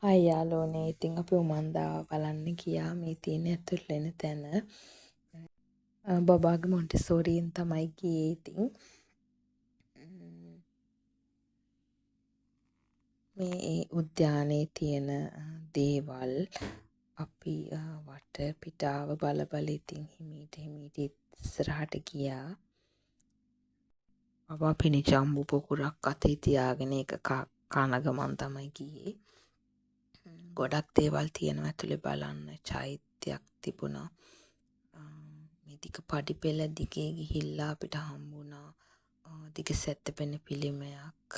Hi යාළුවනේ, ඉතින් අපි උමන්දාව බලන්න ගියා. මේ තියෙන ඇතුල් වෙන තැන. බබාගේ මොන්ටිසෝරියෙන් තමයි ගියේ ඉතින්. මේ ඒ උද්‍යානයේ තියෙන දේවල් අපි වට පිටාව බල බල ඉතින් හිමීට හිමීට ඉස්සරහට ගියා. බබා පිණි ජම්බු පොකුරක් අතේ තියාගෙන ඒක කන ගමන් තමයි ගියේ. ගොඩක් දේවල් තියෙනවා ඇතුලේ බලන්න. චෛත්‍යයක් තිබුණා. මේ දිග පඩි පෙළ දිගේ ගිහිල්ලා අපිට හම්බුණා දිග සැතපෙන පිළිමයක්.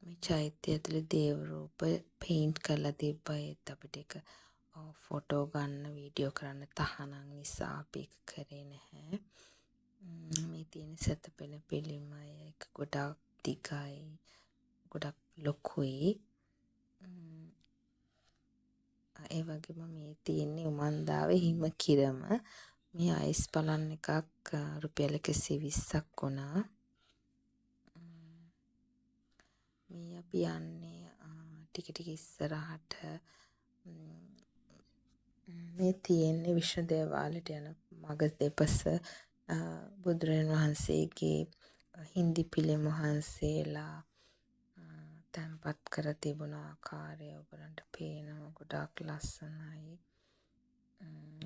මේ චෛත්‍ය ඇතුලේ දේව රූප පේන්ට් කරලා තිබ්බා. ඒත් අපිට ඒක ෆොටෝ ගන්න වීඩියෝ කරන්න තහනම් නිසා අපි ඒක කරේ නැහැ. මේ තියෙන සැතපෙන පිළිමය ඒක ගොඩක් දිගයි, ගොඩක් ලොකුයි. ඒ වගේම මේ තියෙන්නේ උමන්දාවේ හිම කිරම. මේ අයිස් බලන් එකක් රුපියල් 120ක් වුණා. මේ අපි යන්නේ ටික ටික ඉස්සරහට. මේ තියෙන්නේ විෂ්ණු දේවාලයට යන මග දෙපස බුදුරජාණන් වහන්සේගේ හින්දි පිළිම වහන්සේලා තැන්පත් කර තිබුණ ආකාරය ඔයගලන්ට පේනවා. ගොඩාක් ලස්සනයි.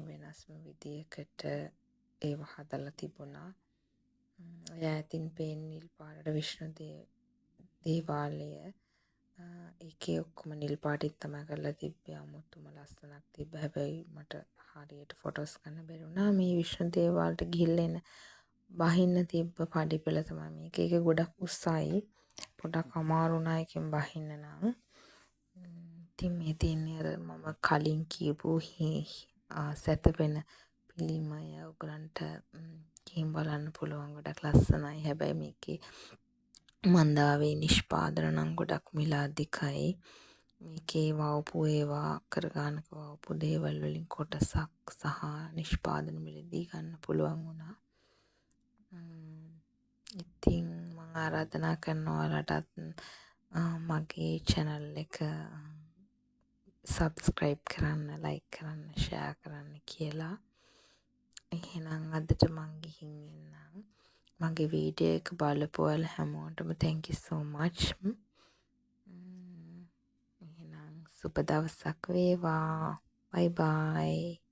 වෙනස්ම විදියකට ඒව හදලා තිබුණා. ඔය ඈතින් පේන නිල් පාටට විෂ්ණු දේවාලය. ඒකේ ඔක්කොම නිල් පාටින් තමයි කරලා තිබ්බේ. අමුතුම ලස්සනක් තිබ්බ. හැබැයි මට හරියට ෆොටෝස් ගන්න බැරි වුණා. මේ විෂ්ණු දේවාලට ගිහිල්ලා එන බහින්න තිබ්බ පඩි පෙළ තමයි මේක. ඒක ගොඩක් උස්සයි. පොඩක් අමාරු වුණා එකෙන් බහින්න නම්. ඉතින් මේ තියෙන්නේ අර මම කලින් කියපු සැතපෙන පිළිමය. ඔයගලන්ට ගිහින් බලන්න පුළුවන්. ගොඩක් ලස්සනයි. හැබැයි මේකේ මන්දාවේ නිෂ්පාදන නම් ගොඩක් මිල අධිකයි. මේකේ වවපු ඒවා අක්කර ගානක වවපු දේවල් වලින් කොටසක් සහ නිෂ්පාදන මිලදී ගන්න පුළුවන් වුණා. ඉතින් මං ආරාධනා කරනවා ඔයාලටත් මගේ චැනල් එක සබ්ස්ක්‍රයිබ් කරන්න, ලයික් කරන්න, ෂෙයා කරන්න කියලා. එහෙනම් අදට මං ගිහින් එන්නම්. මගේ වීඩියෝ එක බලපු ඔයාලා හැමෝටම thank you so much. එහෙනම් සුබ දවසක් වේවා. Bye bye.